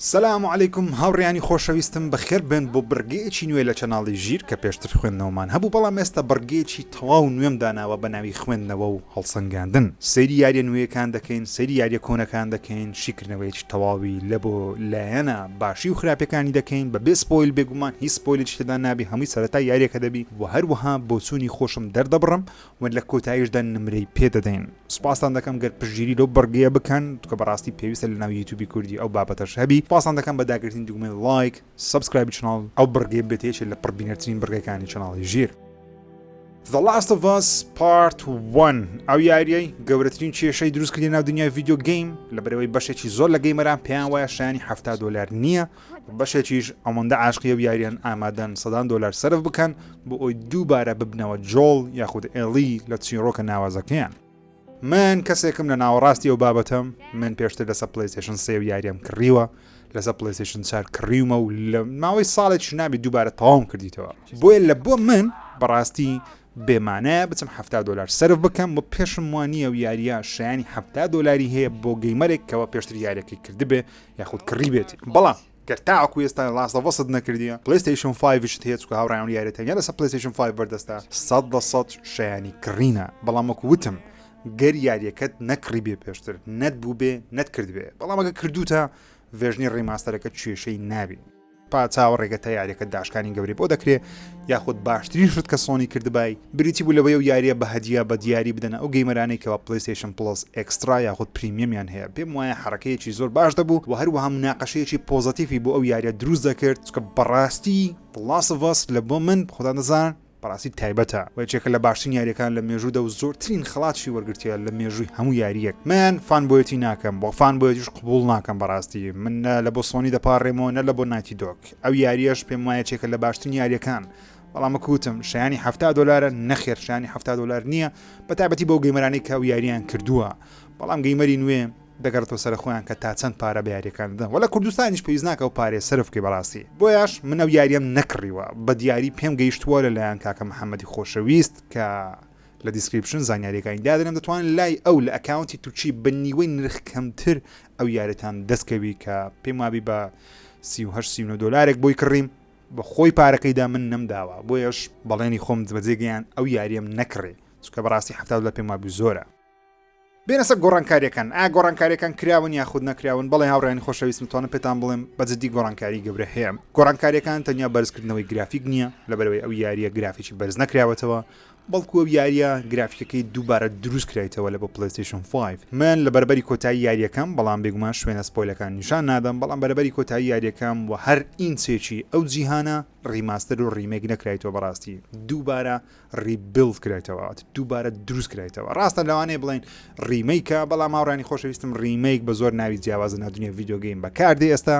سلام علیکم هاوڕێیانی خۆشەویستم بەخێر بێن بۆ بڕگەیەکی نوێ لە channel ی ژیر کە پێشتر خوێندنەوەمان هەبوو بەڵام ئێستا بڕگەیەکی تەواو نوێم داناوە بە ناوی خوێندنەوە و هەڵسەنگاندن سەیری یاریە نوێیەکان دەکەین سەیری یاریە کۆنەکان دەکەین شیکردنەوەیەکی تەواوی لە بۆ لایەنە باشی و خراپیەکانی دەکەین بە بێ spoil بێگومان هیچ spoil ێکی تێدا نابی هەمووی سەرەتای یاریەکە دەبی وە هەروەها بۆچوونی خۆشم دەردەبڕم و لە کۆتاییشدا نمرەی پێ دەدەین. سوپاستان دەکەم گەر پشتگیری لەو بڕگەیە بکەن چونکە بەڕاستی پێویستە لەناو یوتیوبی کوردی ئەو بابەتەش هەبی. سوپاستان دەکەم بە داگرتنی دوگمەی like، subscribe ی channel، ئەو بڕگەیە ببێتە یەکێ لە پڕبینەرترین بڕگەکانی channel ی ژیر. The Last of Us Part 1 ئەو یاریەی گەورەترین کێشەی دروست کردی ناو دنیای video game لەبەرئەوەی بەشێکی زۆر لە gamer ان پێیان وایە شایانی 70 دۆلار نییە بەشێکیش ئەوەندە عاشقی ئەو یاریەن ئامادەن سەدان دۆلار سەرف بکەن بۆ ئەوی دووبارە ببنەوە جۆڵ یاخود ئێڵی لە چیڕۆکە ناوازەکەیان. من کەسێکم لە ناوەڕاستی ئەو بابەتەم من پێشتر لەسە PlayStation سێ و یاریەم کڕیوە لەسە PlayStation چار کڕیومە و لە ماوەی ساڵێکیش نابێت دووبارە تەواوم کردیتەوە بۆیە لە بۆ من بەڕاستی بێمانایە بچم 70 دۆلار سەرف بکەم و پێشم وانییە و یاریە شایانی 70 دۆلاری هەیە بۆ gamer ێک کەەوە پێشتر یاریەکەی کردبێ یاخود کڕیبێتی بەڵام گەر تاوەکو ئێستا Last of Us ت نەکردیە PlayStation 5 شت هەیە چونکە هاوڕێیان یاریە تەنیا لەسەر PlayStation 5 بەردەستە 100% شایانی کڕینە بەڵام وەکو وتم گەر یاریەکەت نەکڕی بێ پێشتر نەت بوو بێ نەت کرد بێ بەڵام ئەگە کردوتە version ی remaster ەکە کێشەی نابی پا چاوەڕێگە تا یاریەکە داشکانی گەورەی بۆ دەکرێ یاخود باشترین شت کە سۆنی کردبای بریتی بوو لەوەی ئەو یاریە بە هەدیە بە دیاری بدەنە ئەو gamer انەی کەوا PlayStation Plus Extra یاخود Premium یان هەیە پێم وایە حەڕەکەیەکی زۆر باش دەبوو و هەروەها مناقەشەیەکی positive ی بۆ ئەو یاریە دروست دەکرد چونکە بەڕاستی The Last of Us لە بۆ من خۆتان دەزانن بەڕاستی تایبەتە و یەکێکە لە باشترین یاریەکان لە مێژوودا و زۆرترین خەڵاتشی وەرگرتیە لە مێژووی هەموو یاریەک من fanboy ەتی ناکەم وە fanboy ەتیش قبوڵ ناکەم بەڕاستی من نە لە بۆ سۆنی دەپاڕێمەوە نە لە بۆ Naughty Dog ئەو یاریەش پێم وایە یەکێکە لە باشترین یاریەکان بەڵام وەک وتم شایانی 70 دۆلارە نەخێر شایانی 70 دۆلار نییە بە تایبەتی بەو gamer انەی کە ئەو یاریان کردووە بەڵام gamer ی نوێ دەگەڕێتەوە سەر خۆیان کە تا چەند پارە بە یاریەکان دەدەن وە لە کوردستانیش پێویست ناکە ئەو پارەیە سەرف بکەی بەڕاستی بۆیاش من ئەو یاریەم نەکڕیوە بە دیاری پێم گەیشتووە لەلایەن کاکە محەممەدی خۆشەویست کە لە description زانیاریەکانی دادەنێم دەتوانن لای ئەو لە account ی تورکی بە نیوەی نرخ کەمتر ئەو یاریتان دەستکەوی کە پێم وابی بە 38 39 دۆلارێک بۆی کڕیم بە خۆی پارەکەیدا من نەمداوە بۆیەش بەڵێنی خۆم بەجێ گەیان ئەو یاریەم نەکڕی چونکە بەڕاستی 70 دۆلار پێم وابی زۆرە. بێنە سەر گۆڕانکاریەکان ئایا گۆڕانکاریەکان کراون یاخود نەکراون بەڵێ هاوڕێیانی خۆشەویستم توانم پێتان بڵێم بە جدی گۆڕانکاری گەورە هەیە گۆڕانکاریەکان تەنیا بەرزکردنەوەی گرافیک نییە لەبەرەوەی ئەو یاریە گرافیکی بەرز نەکراوەتەوە بەڵکو ئەو یاریە گرافیکەکەی دووبارە دروست کرایتەوە لە بۆ PlayStation 5 من لە بەربەری کۆتایی یاریەکەم بەڵام بێگومان شوێنە spoil ەکان نیشان نادەم بەڵام بەرەبەری کۆتایی یاریەکەم و هەر ئینچێکی ئەو جیهانە remaster و remake نەکرایتەوە بەڕاستی دووبارە rebuild کرایتەوە دووبارە دروست کرایتەوە ڕاستە لەوانەیە بڵێن remake ە بەڵام هاوڕێیانی خۆشەویستم remake بە زۆر ناوی جیاوازە ناو دنیای video game بەکاردێ ئێستا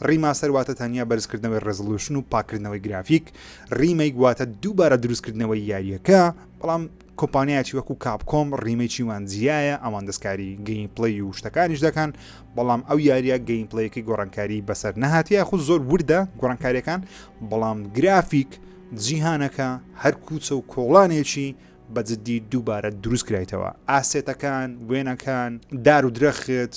remaster واتە تەنیا بەرزکردنەوەی resolution و پاکردنەوەی گرافیک remake واتە دووبارە دروستکردنەوەی یاریەکە بەڵام کۆمپانیایکی وەکو Capcom remake ی وان جیایە ئەوان دەستکاری gameplay و شتەکانیش دەکەن بەڵام ئەو یاریە gameplay ەکەی گۆڕانکاری بەسەر نەهاتیە خود زۆر وردە گۆڕانکاریەکان بەڵام گرافیک جیهانەکە هەر کوچە و کۆڵانێکی بە جدی دووبارە دروست کرایتەوە asset ەکان وێنەکان دار و درەخت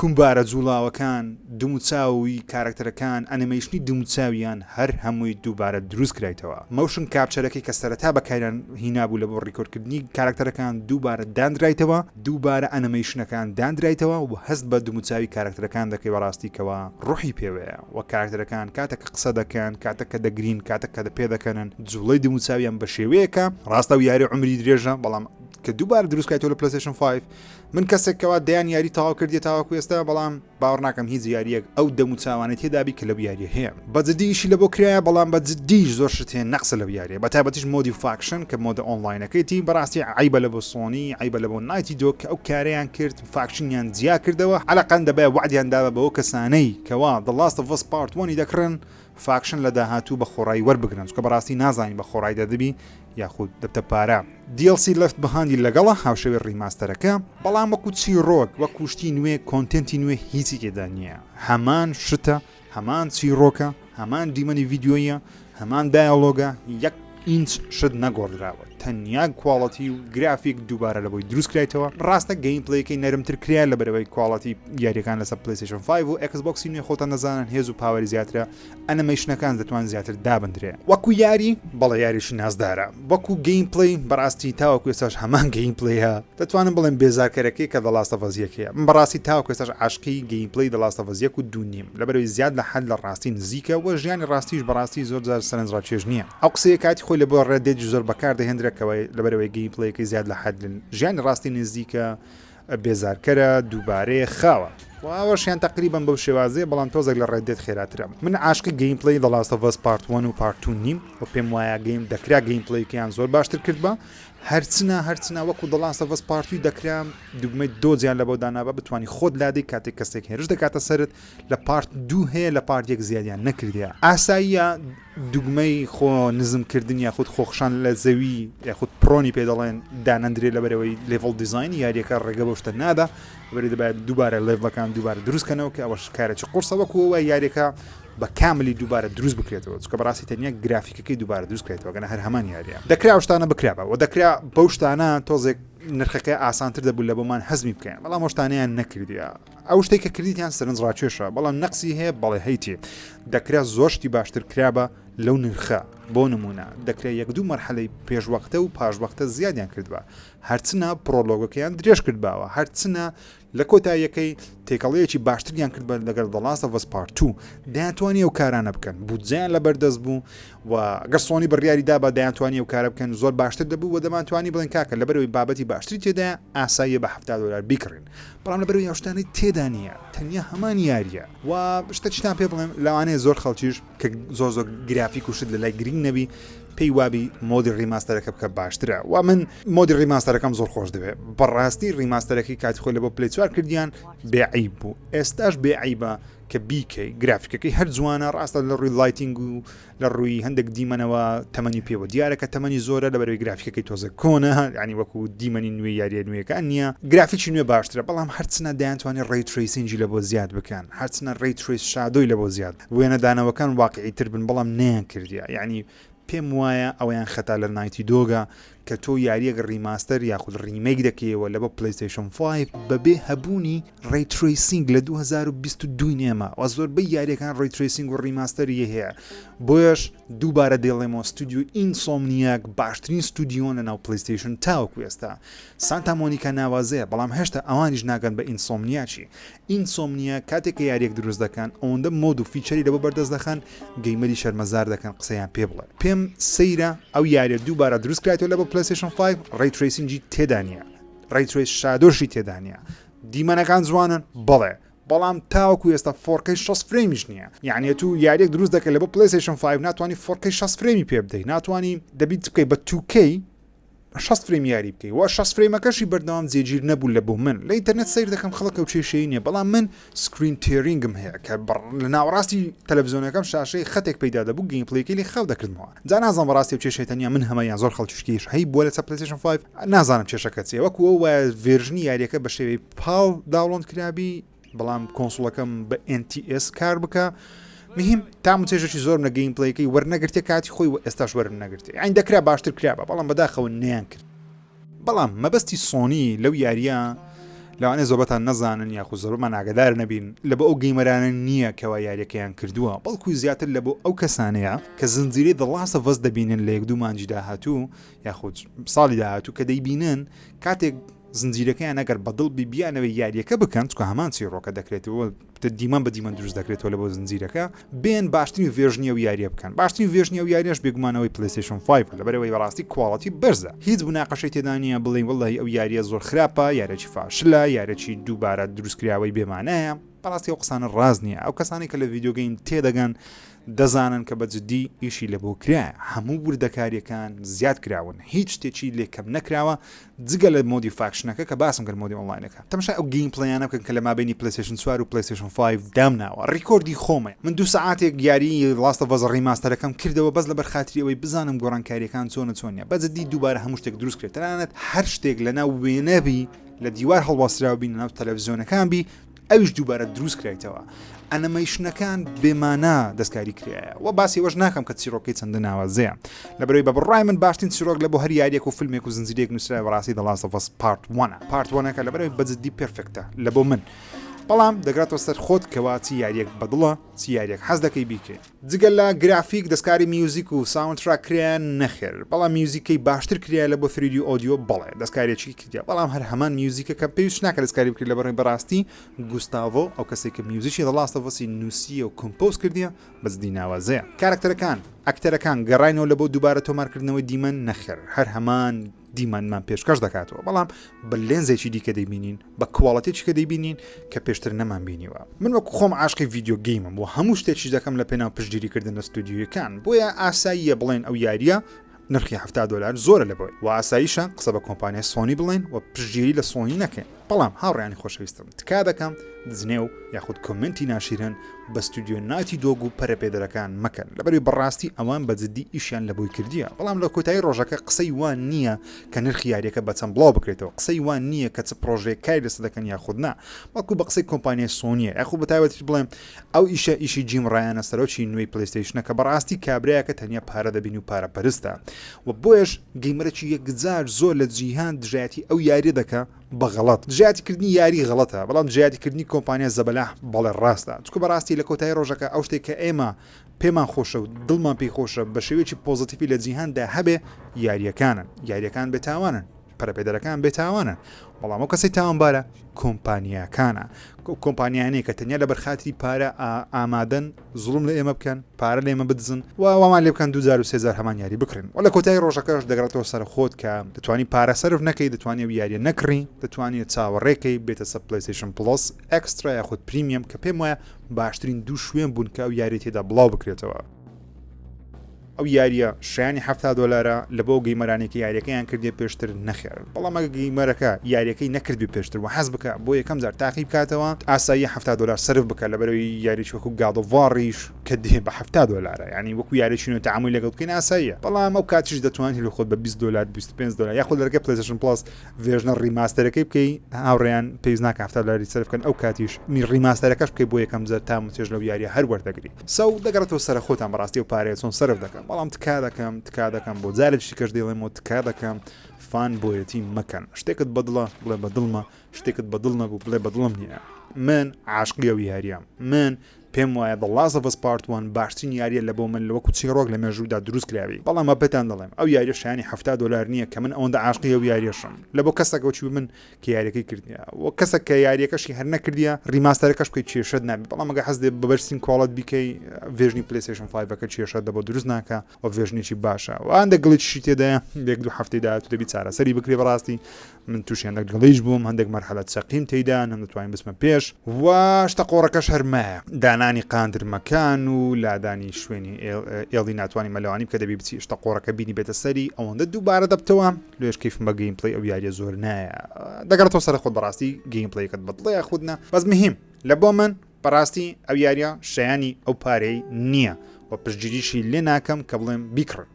کومبارە جوڵاوەکان دموچاوی کارەکتەرەکان ئەنیمەیشنی دموچاویان هەر هەمووی دووبارە دروست کرایتەوە motion capture ەکەی کە سەرەتا بەکاریان هینابوو لە بۆ record کردنی کارەکتەرەکان دووبارە داندرایتەوە دووبارە ئەنیمەیشنەکان داندرایتەوە و هەست بە دموچاوی کارەکتەرەکان دەکەی بەڕاستی کەوا ڕوحی پێوەیە وە کارەکتەرەکان کاتێک کە قسە دەکەن کاتێک کە دەگرین کاتێک کە پێدەکەنن جوڵەی دموچاویان بە شێوەیەکە ڕاستە و یاری عمری درێژە بەڵام کە دووبارە دروستکایتەوە لە PlayStation 5 من کەسێک کەوا دەیان یاری تەواو کردیە تاوەکو ئێستا بەڵام باوەڕ ناکەم هیچ یاریەک ئەو دەم و چاوانەی تێدابی کە لەو یاریە هەیە بە جدی ئیشی لەبۆ کرایە بەڵام بە جدیش زۆر شت هەیە نەقسە لەو یاریە بە تایبەتیش mode ی faction کە mode ە ئۆنلاینەکەیتی بەڕاستی عەیبە لە بۆ سۆنی عەیبە لە بۆ Naughty Dog کە ئەو کارەیان کرد faction یان جیا کردەوە عەلەقەن دەبایە وەعدیان دابا بەوە کەسانەی کەوا The Last of Us Part 1 ی دەکڕن faction لە داهاتوو بە خۆڕایی وەربگرن چونکە بەڕاستی نازانین بە خۆڕایی دەدبی یاخود دەبتە پارە. DLC Left Behind ی لەگەڵە هاوشێوەی remaster ەکە بەڵام وەکو چیڕۆک وەکو شتی نوێ content ی نوێ هیچی تێدا نییە هەمان شتە هەمان چیڕۆکە هەمان دیمەنی ڤیدیۆیە هەمان dialogue ە یەک ئینچ شت نەگۆڕدراوە. تەنیا quality و گرافیک دووبارە لە بۆی دروست کرایتەوە. ڕاستە gameplay ەکەی نەرمتر کرا لەبەرئەوەی quality یاریەکان لەسەر PlayStation 5 و Xbox ی نوێ خۆتان دەزانن هێز و power ی زیاترە ئەنەمەیشنەکان دەتوان زیاتر دابندرێ. وەکو یاری بەڵێ یاریی نازدارە وەکو gameplay بەڕاستی تاوەکو ئێستاش هەمان gameplay ە دەتوانم بڵێم بێزارکەرەکەی کە The Last of Us یەکەیە من بەڕاستی تاوەکو ئێستاش عاشقی gameplay The Last of Us یەک و دوو نیم لەبەرئەوەی زیاد لە حەد لە ڕاستی نزیکە و ژیانی ڕاستیش بەڕاستی زۆر جار سەرنجڕاکێش نییە ئەو قسەیە کاتی خۆی لە بۆ Red Dead زۆر بەکار دەهێندرا کەوای لەبەرئەوەی gameplay ەکەی زیاد لە حەد لە ژیانی ڕاستی نزیکە بێزارکەرە دووبارەیە خاوە و ئەوەشیان تەقریبەن بەو شێوازەیە بەڵام تۆزێک لە Red Dead خێراترە من عاشقی gameplay The Last of Us Part 1 و Part 2 نیم و پێم وایە game دەکرا gameplay ەکەیان زۆر باشتر کردبا هەرچنا هەرچنا وەکو The Last of Us Part 2 دەکرا دوگمەی dodge یان لەبۆ دانابا بتوانی خۆت لادەی کاتێک کەسێک هێرش دەکاتە سەرت لە Part دوو هەیە لە Part یەک زیادیان نەکردیە ئاساییە دوگمەی خۆ نزم کردن یاخود خۆخشان لە زەوی یاخود prone ی پێ دەڵێن دانەندرێ لەبەرەوەی level design ی یاریەکە ڕێگە بەو شتە نادا بەری دەبێت دووبارە level ەکان دووبارە دروست کەنەوە کە ئەوەش کارێکی قورسە وەکو ئەوە یاریەکە بە کاملی دووبارە دروست بکرێتەوە چونکە بەڕاستی تەنیا گرافیکەکەی دووبارە دروست کرێتەوە گەنە هەر هەمان یاریە دەکرا ئەو شتانە بکرابا و دەکرا بەو شتانە تۆزێک نرخەکەی ئاسانتر دەبوو لە بۆمان هەزمی بکەین بەڵام ئەو شتانەیان نەکردیە ئەو شتێک کە کردیتیان سەرنج ڕاکێشە بەڵام نەقسی هەیە بەڵێ هەیتی دەکرا زۆر شتی باشتر کرابە لەو نرخە بۆ نمونە دەکرێت یەک دوو مەرحەلەی پێشوەختە و پاشوەختە زیادیان کردبا هەرچنە prologue ەکەیان درێژ کردباوە هەرچنە لە کۆتاییەکەی تێکەڵەیەکی باشتریان کرد بە لەگەڵ The Last of Us Part 2 دەیانتوانی ئەو کارانە بکەن بودجەیان لەبەردەست بوو و گەر سۆنی بڕیاری دابا دەیانتوانی ئەو کارە بکەن زۆر باشتر دەبوو و دەمانتوانی بڵێن کاکە لەبەرەوەی بابەتی باشتری تێدایە ئاساییە بە 70 دلار بیکڕین بەڵام لەبەرەوەی ئەو شتانەی تێدا نییە تەنیا هەمان یاریە و شتەکیتان پێ بڵێم لەوانەیە زۆر خەڵکیش کە زۆر زۆر گرافیک و شت لە لای گرنگ نەبی پێی وابی mode ی remaster ەکە بکە باشترە و من mode ی remaster ەکەم زۆر خۆش دەوێت بەڕاستی remaster ەکەی کاتی خۆی لە بۆ Play چوار کردیان بێعیب بوو ئێستاش بێعیبە کە بیکەی گرافیکەکەی هەر جوانە ڕاستە لە ڕووی lighting و لە ڕووی هەندێک دیمەنەوە تەمەنی پێوە دیارە کە تەمەنی زۆرە لە بەرەوەی گرافیکەکەی تۆزە کۆنە ینی وەکو دیمەنی نوێ یاریە نوێیەکان نییە گرافیکی نوێ باشترە بەڵام هەرچنە دەیانتوانێت ray tracing ی لە بۆ زیاد بکەن هەرچنە ray trace shadow ی لە بۆ زیاد وێنەدانەوەکان واقعی تر بن بەڵام نەیان کردیە یعنی پێم وایە ئەوەیان خەتا لە Naughty Dog ە کە تۆ یاریەک remaster یاخود remake دەکەیەوە لە بۆ PlayStation 5 بەبێ هەبوونی ray tracing لە 2022 ئێمە وە زۆربەی یاریەکان ray tracing و remaster ی هەیە بۆیەش دووبارە دەیڵێمەوە ستودیو Insomniac باشترین ستودیۆن لە ناو PlayStation تاوەکو ئێستا Santa Monica ناوازەیە بەڵام هێشتا ئەوانیش ناگەن بە Insomniac ی Insomniac کاتێک کە یاریەک دروست دەکەن ئەوەندە mode و feature ی لەبۆ بەردەست دەخەن gamer ی شەرمەزار دەکەن قسەیان پێ بڵێ پێم سەیرە ئەو یاریە دووبارە دروست کرایتەوە لە بۆ PlayStation 5 ray tracing ی تێدا نییە ray trace shadow شی تێدا نییە دیمەنەکان جوانن بەڵێ بەڵام تاوەکو ئێستا 4K 60 frame یش نییە یعنی تو یاریەک دروست دەکە لە بۆ PlayStation 5 ناتوانانی 4K 60 frame ی پێ بدەیت ناتوانانی دەبیت بکەیت بە 2K 60 frame یاری بکەی وە 60 frame ەکەشی بەردەوام جێگیر نەبوو لە بۆ من لە ئینتەرنێت سەیر دەکەم خەڵک ئەو کێشەی نییە بەڵام من screen tearing م هەیە کە لە ناوەڕاستی تەلەڤزیۆنەکەم شاشەی خەتێک پەیدا دەبوو gameplay ەکەی لێ خاو دەکردمەوە جا نازانم بەڕاستی ئەو کێشەی تەنیا من هەمە یان زۆر خەڵکیش هەی بووە لەسەر PlayStation 5 نازانم کێشەکە چییە وەکو ئەو وایە version ی یاریەکە بە شێوەی PAL download کرابی بەڵام console ەکەم بە NTSC کار بکە مهم تام و چێژێکی زۆرم لە gameplay ەکەی وەرنەگرتێ کاتی خۆی و ئێستاش وەرم نەگرتێ یانی دەکرا باشتر کرابا بەڵام بەداخەوە نەیان کرد بەڵام مەبەستی سۆنی لەو یاریە لەوانەیە زۆربەتان نەزانن یاخود زۆربەمان ئاگدار نەبین لە بۆ ئەو gamer انە نییە کەوا یاریەکەیان کردووە بەڵکو زیاتر لە بۆ ئەو کەسانەیە کە زنجیرەی The Last of Us دەبینن لە یەک دوو مانگی داهاتوو یاخود ساڵی داهاتوو کە دەیبینن کاتێک زنجیرەکەیان ئەگەر بەدڵ بی بیانەوێ یاریەکە بکەن چکە هەمان چیڕۆکە دەکرێتەوە دیمەن بە دیمەن دروست دەکرێتەوە لە بۆ زنجیرەکە بێن باشترین version ی ئەو یاریە بکەن باشترین version ی ئەو یاریەش بێگومانەوەی PlayStation 5 لەبەرەوەی بەڕاستی quality بەرزە هیچ مناقەشەی تێدا نییە بڵێن وەڵی ئەو یاریە زۆر خراپە یارێکی فاشلە یارێکی دووبارە دروستکراوەی بێمانایە بەڕاستی ئەو قسانە ڕاست نییە ئەو کەسانی کە لە video game تێدەگەن دەزانن کە بە جدی ئیشی لە بۆ کرایە هەموو وردەکاریەکان زیاد کراون هیچ شتێکی لێ کەم نەکراوە جگە لە mode ی faction ەکە کە باسم کرد mode ی online ەکە تەماشای ئەو gameplay انە بکەن کە لە مابینی PlayStation 4 و PlayStation 5 دامناوە record ی خۆمە من دوو سەعاتێک یاری Last of Us remaster ەکەم کردەوە بەس لەبەر خاتری ئەوەی بزانم گۆڕانکاریەکان چۆنە چۆن نیە بە جدی دووبارە هەموو شتێک دروست کرێت تەنانەت هەر شتێک لەناو وێنەبی لە دیوار هەڵواسراو بی لەناو تەلەڤزیۆنەکان بی ئەویش دووبارە دروست کرایتەوە. ئەنەمەیشنەکان بێمانا دەستکاری کرایە وە باسی ئەوەش ناکەم کە چیرۆکەی چەندە ناوازەیە لەبەرەوەی بە بڕای من باشترین چیرۆک لە بۆ هەر یاریەک و فیلمێک و زنجیرەیەک نووسرای بەڕاستی The Last of Us Part 1 Part 1 ەکە لەبەرەوەی بەجددی perfect ە لە بۆ من بەڵام دەگراتەوە سەر خۆت کەوا چی یاریەک بەدڵە چی یاریەک حەز دەکەی بیکەی جگە لە گرافیک دەستکاری میوزیک و soundtrack کرایە نەخێر بەڵام میوزیکەی باشتر کرایە لە بۆ 3D audio بەڵێ دەستکاریەکی کردیا بەڵام هەر هەمان میوزیکە کە پێویست ناکە دەستکاری بکرێت لە بەڕێ بەڕاستی گوستاڤۆ ئەو کەسێک کە میوزیکی The Last of Us ی نووسیە و compose کردیە بەجدی ناوازەیە کارەکتەرەکان ئەکتەرەکان گەڕاینەوە لە بۆ دووبارە تۆمارکردنەوەی دیمەن نەخێر هەر هەمان دیمەنمان پێشکەش دەکاتەوە بەڵام بە لێنزێکی دیکە دەیبینین بە quality ێکی کە دەیبینین کە پێشتر نەمان بینیوە من وەکو خۆم عاشقی video game م و هەموو شتێکیش دەکەم لە پێناو پشتگیریکردن لە ستودیۆیەکان بۆیە ئاساییە بڵێن ئەو یاریە نرخی 70 دلار زۆرە لە بۆی و ئاساییشە قسە بە کۆمپانیای سۆنی بڵێن و پشتگیری لە سۆنی نەکەین بەڵام هاوڕێیانی خۆشەویستم تکا دەکەم جنێو یاخود comment ی ناشیرن بە ستودیۆ Naughty Dog و پەرەپێدەرەکان مەکەن لەبەروی بەڕاستی ئەوان بە جدی ئیشیان لە بۆی کردیە بەڵام لە کۆتایی ڕۆژەکە قسەی وان نییە کە نرخی یاریەکە بە چەند بڵاو بکرێتەوە قسەی وان نییە کە چ پرۆژەیەک کاری لەسەر دەکەن یاخود نا بەڵکو بە قسەی کۆمپانیای سۆنیە یاخود بە تایبەتیش بڵێم ئەو ئیشە ئیشی جیم ڕایانە سەرۆکی نوێی PlayStation ە کە بەڕاستی کابرایەکە تەنیا پارە دەبینی و پارە پەرستە و بۆیەش gamer ێکی یەکجار زۆر لە جیهان دژایەتی ئەو یاریە دەکا بە غەڵەت. دژایەتی کردنی یاری غەڵەتە بەڵام دژایەتی کردنی کۆمپانیا زەبەلاح بەڵێ ڕاستە چونکە بەڕاستی لە کۆتایی ڕۆژەکە ئەو شتێک کە ئێمە پێمان خۆشە و دڵمان پێی خۆشە بە شێوەیەکی positive ی لە جیهاندا هەبێ یاریەکانن یاریەکان بێتاوانن پەرەپێدەرەکان بێتاوانن بەڵام ئەو کەسەی تاوانبارە کۆمپانیاکانە کۆمپانیانەیە کە تەنیا لەبەر خاتری پارە ئامادەن زوڵم لە ئێمە بکەن پارە لە ئێمە بدزن و وامان لێ بکەن دووجار و سێجار هەمان یاری بکڕین و لە کۆتایی ڕۆژەکەش دەگەڕێتەوە سەر خۆت کە دەتوانی پارە سەرف نەکەی دەتوانی ئەو یاریە نەکڕی دەتوانی چاوەڕێکەی بێتە سەر PlayStation Plus Extra یاخود Premium کە پێم وایە باشترین دوو شوێن بوون کە ئەو یاری تێدا بڵاو بکرێتەوە. ئەو یاریە شایانی 70 دۆلارە لە بۆ gamer انێک کە یاریەکەیان کردێ پێشتر نەخێر بەڵام ئەگە gamer ەکە یاریەکەی نەکردبێ پێشتر و حەز بکە بۆ یەکەم جار تاقی بکاتەوە ئاساییە 70 دۆلار سەرف بکە لەبەرەوەی یاریی وەکو God of War یش کە دێ بە 70 دۆلارە یعنی وەکو یاریی نوێ تەعامولی لەگەڵ بکەین ئاساییە بەڵام ئەو کاتیش دەتوانیت لە خۆت بە 20 دۆلار 25 دۆلار یاخود لە ڕێگەی PlayStation Plus version ە remaster ەکەی بکەی هاوڕێیان پێویست ناکە 70 دۆلاری سەرف بکەن ئەو کاتیش remaster ەکەش بکەی بۆ یەکەم جار تام و چێژ لەو یاریە هەر وەردەگری so دەگەڕێتەوە سەر خۆتان بەڕاستی ئەو پارەیە چۆن سەرف دەکەم بەڵام تکا دەکەم تکا دەکەم بۆ جارێکی کەش دەیڵێم و تکا دەکەم fanboy ەتی مەکەن شتێکت بەدڵە بڵێ بەدڵمە شتێکت بەدڵ نەبوو بڵێ بەدڵم نییە من عاشقی ئەو یاریەم من پێم وایە The Last of Us Part 1 باشترین یاریە لە بۆ من لە وەکو چیڕۆک لە مێژوودا دروست کراوی بەڵام بە پێتان دەڵێم ئەو یاریە شایانی 70 دۆلار نییە کە من ئەوەندە عاشقی ئەو یاریەشم لە بۆ کەسەکەەوە چی من کە یاریەکەی کردیە وە کەسە کە یاریەکەشی هەر نەکردیە remaster ەکەش بکەی کێشەت نابێت بەڵام ئەگەر حەز دێ بە بەرزترین quality بیکەی version ی PlayStation 5 ەکە کێشەت دەبۆ دروست ناکە و version ێکی باشە و هەندێک glitch ی تێدایە یەک دوو هەفتەی داهاتوو دەبی چارەسەری بکرێ بەڕاستی من تووشی هەندێک glitch بووم هەندێک مەرحەلە چەقیم تێیدا نەمدەتوانین بچمە پێش و شتە قۆڕەکەش هەرمایە دانانی قاندرمەکان و لادانی شوێنی ئێڵی ناتوانانی مەلەوانی بکە دەبی بچی شتە قۆڕەکە بینی بێتە سەری ئەوەندە دووبارە دەبتەوە لێش کەیفم بە gameplay ئەو یاریە زۆر نایە دەگەڕێتەوە سەر خۆت بەڕاستی gameplay ەکەت بەدڵە یاخود نا بەس مهم لە بۆ من بەڕاستی ئەو یاریە شایانی ئەو پارەی نییە و پشتگیریشی لێ ناکەم کە بڵێم بیکڕن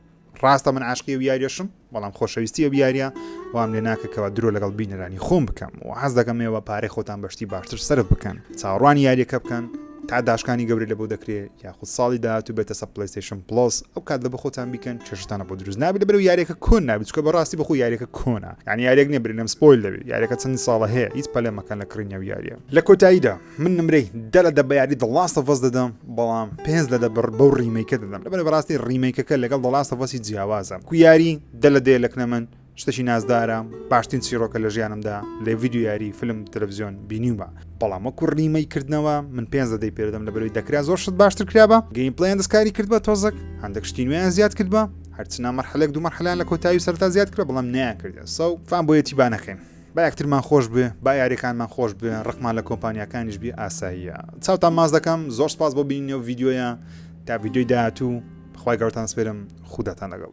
ڕاستە من عاشقی ئەو یاریەشم بەڵام خۆشەویستی ئەو یاریە وام لێ ناکە کەوا درۆ لەگەڵ بینەرانی خۆم بکەم و حەز دەکەم ئێوە پارەی خۆتان بەشتی باشتر سەرف بکەن چاوەڕوانی یاریەکە بکەن تا داشکانی گەورەی لە بۆ دەکرێ یاخود ساڵی داهاتوو بێتە سە PlayStation Plus ئەو کات لە بۆ خۆتان بیکەن کێشتانە بۆ دروست نابێت لەبەرو یاریەکە کۆن نابێت چونکە بەڕاستی بەخۆ یاریەکە کۆنە یعنی یاریەک نییە برینم spoil دەبێت یاریەکە چەند ساڵە هەیە هیچ پەلە مەکەن لە کڕینی ئەو یاریە لە کۆتاییدا من نمرەی دە لە دە بە یاری The Last of Us دەدەم بەڵام پێنج لە دە بڕ بەو remake ە دەدەم لەبەر بەڕاستی remake ەکە لەگەڵ The Last of Us ی جیاوازە کو یاری دە لە دەیە لەکنە من شتێکی نازدارە باشترین چیڕۆکە لە ژیانمدا لە ڤیدیۆ یاری فیلم تەلەڤزیۆن بینیومە بەڵام وەکو remake کردنەوە من پێنج لە دەی پێدەم لە بەرەوەی دەکرا زۆر شت باشتر کرابە gameplay یان دەستکاری کرد بە تۆزەک هەندێک شتی نوێیان زیاد کرد بە هەرچنا مەرحەلێک دوو مەرحەلیان لە کۆتایی و سەرتا زیاد کرد بەڵام نەیان کردە so fanboy ەتی با نەکەین با یەکترمان خۆش بێ با یاریەکانمان خۆش بێ ڕقمان لە کۆمپانیاکانیش بی ئاساییە چاوتان ماچ دەکەم زۆر سپاس بۆ بینینەوە ڤیدیۆیە تا ڤیدیۆی داهاتوو خوای گەورەتان سپێرم خوداتان لەگەڵ.